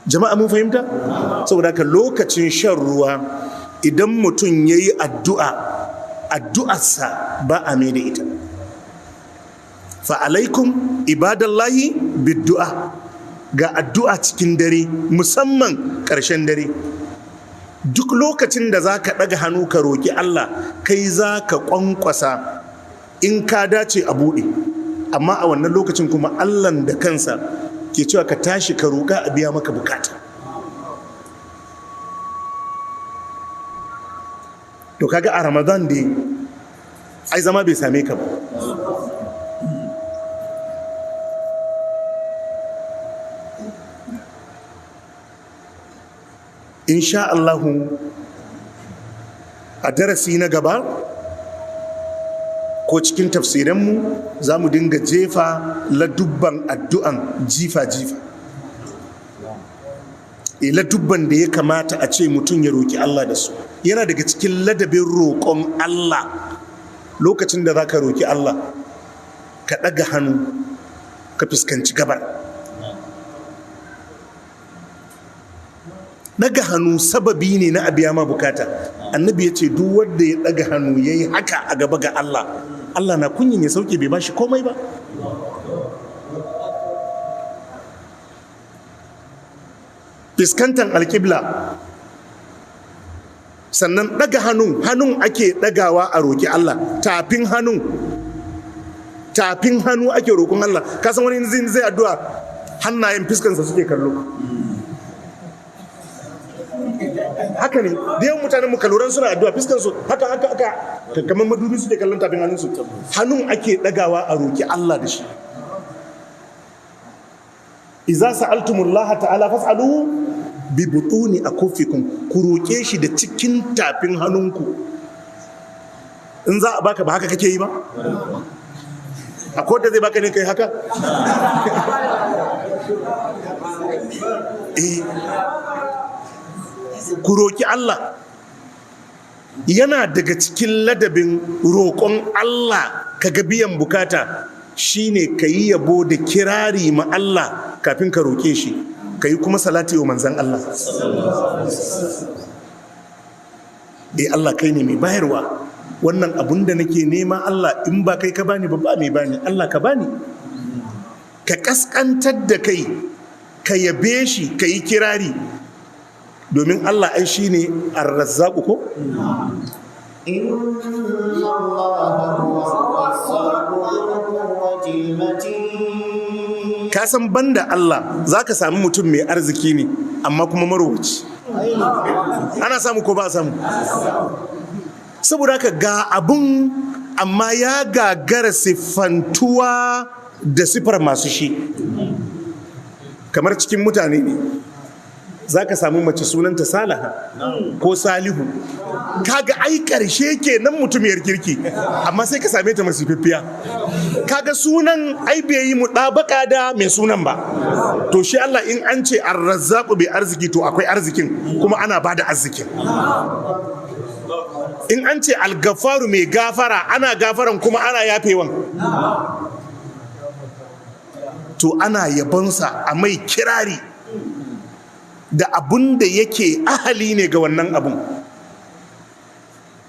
Jama'a, mun fahimta? Saboda haka lokacin shan ruwa, idan mutum ya yi addu'a, addu'arsa ba a mai da ita. Fa alaikum ibadallahi biddu'a. Ga addu'a cikin dare, musamman ƙarshen dare. Duk lokacin da za ka ɗaga hannu ka roƙi Allah, kai za ka ƙwanƙwasa, in ka dace a buɗe. Amma a wannan lokacin kuma Allahn da kansa ke cewa ka tashi ka roƙa a biya maka bukata. To kaga a Ramadan dai ai zama bai same ka ba. Insha Allahu, a darasi na gaba ko cikin tafsiranmu, za mu dinga jefa ladubban addu'an jifa-jifa, ladubban da ya kamata a ce mutum ya roƙi Allah da su. Yana daga cikin ladabin roƙon Allah, lokacin da za ka roƙi Allah, ka ɗaga hannu ka fuskanci gabar. Ɗaga hannu sababi ne na a biya ma bukata. Annabi ya ce duk wanda ya ɗaga hannu ya yi haka a gaba ga Allah, Allah na kunyin ya sauke bai bashi komai ba. Fiskantar alƙibla, sannan ɗaga hannun. Hannun ake ɗagawa a roƙi Allah, tafin hannun, tafin hannu ake roƙon Allah. Kasan wani zai addu'a, hannayen fiskansa suke kallo. Haka ne, da yawan mutanen mu kaluran suna addu'a, fiskan su haka haka haka, kamar madubi suke kallon tafin hannun su. Hannun ake dagawa a roki Allah da shi. Iza sa'altumullah ta'ala fas'alu bi butuni akufikum. Ku roke shi da cikin tafin hannunku. In za a baka, ba haka kake yi ba? Akwai da zai baka ne kai haka? Eh, ku roki Allah. Yana daga cikin ladabin roƙon Allah ka ga biyan bukata shine ka yi yabo da kirari ma Allah kafin ka roƙe shi, ka yi kuma salati wa manzan Allah. Eh, Allah, kai ne mai bayarwa. Wannan abun da nake nema, Allah, in ba kai ka bani ba, ba mai bani. Allah, ka bani. Ka kaskantar da kai, ka yabe shi, ka yi kirari, domin Allah ai shine ar-razzaq, ko? إن الله هو الرزاق ذو القوة المتين. Ka san banda Allah, zaka sami mutum mai arziki ne amma kuma marowaci. Ana samu ko ba a samu? Saboda haka ga abun, amma ya gagara siffantuwa da sifar masu shi. Kamar cikin mutane ne, za ka samu mace sunanta Salaha ko Salihu. Kaga ai karshe kenan, mutumiyar kirki, amma sai ka same ta masififfiya. Kaga sunan ai bai yi muɗabaka da mai sunan ba. To shi Allah, in an ce arrazzaku, bai arziki, to akwai arzikin kuma ana bada arzikin. In an ce algafaru, mai gafara, ana gafaran kuma ana yafewan. To ana yabonsa, a mai kirari da abun da yake ahali ne ga wannan abun,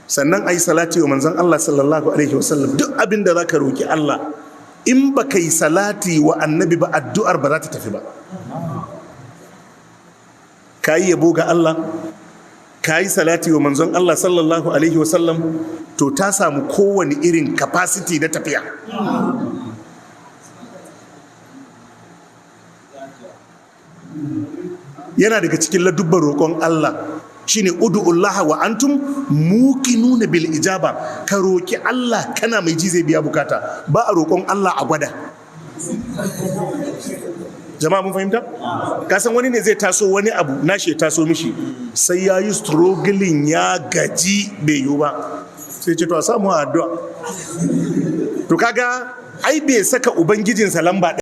sannan a yi salati wa manzon Allah sallallahu alaihi wasallam. Duk abin da za ka roki Allah, in ba ka yi salati wa Annabi ba, addu'ar ba za ta tafi ba. Ka yi yabo ga Allah, ka yi salati wa manzon Allah sallallahu alaihi wasallam, to ta samu kowane irin capacity na tafiya. Yana daga cikin ladubban roƙon Allah shine ud'ullaha wa antum muqinuna bil ijaba. Ka roki Allah kana mai ji zai biya bukata. Ba a roƙon Allah a gwada. Jama'a, mun fahimta? Ka san wani ne zai taso, wani abu nashi ya taso mishi, sai ya yi struggling, ya gaji, bai yiwu ba, sai ce to a samu addu'a. To kaga ai bai saka ubangijinsa lamba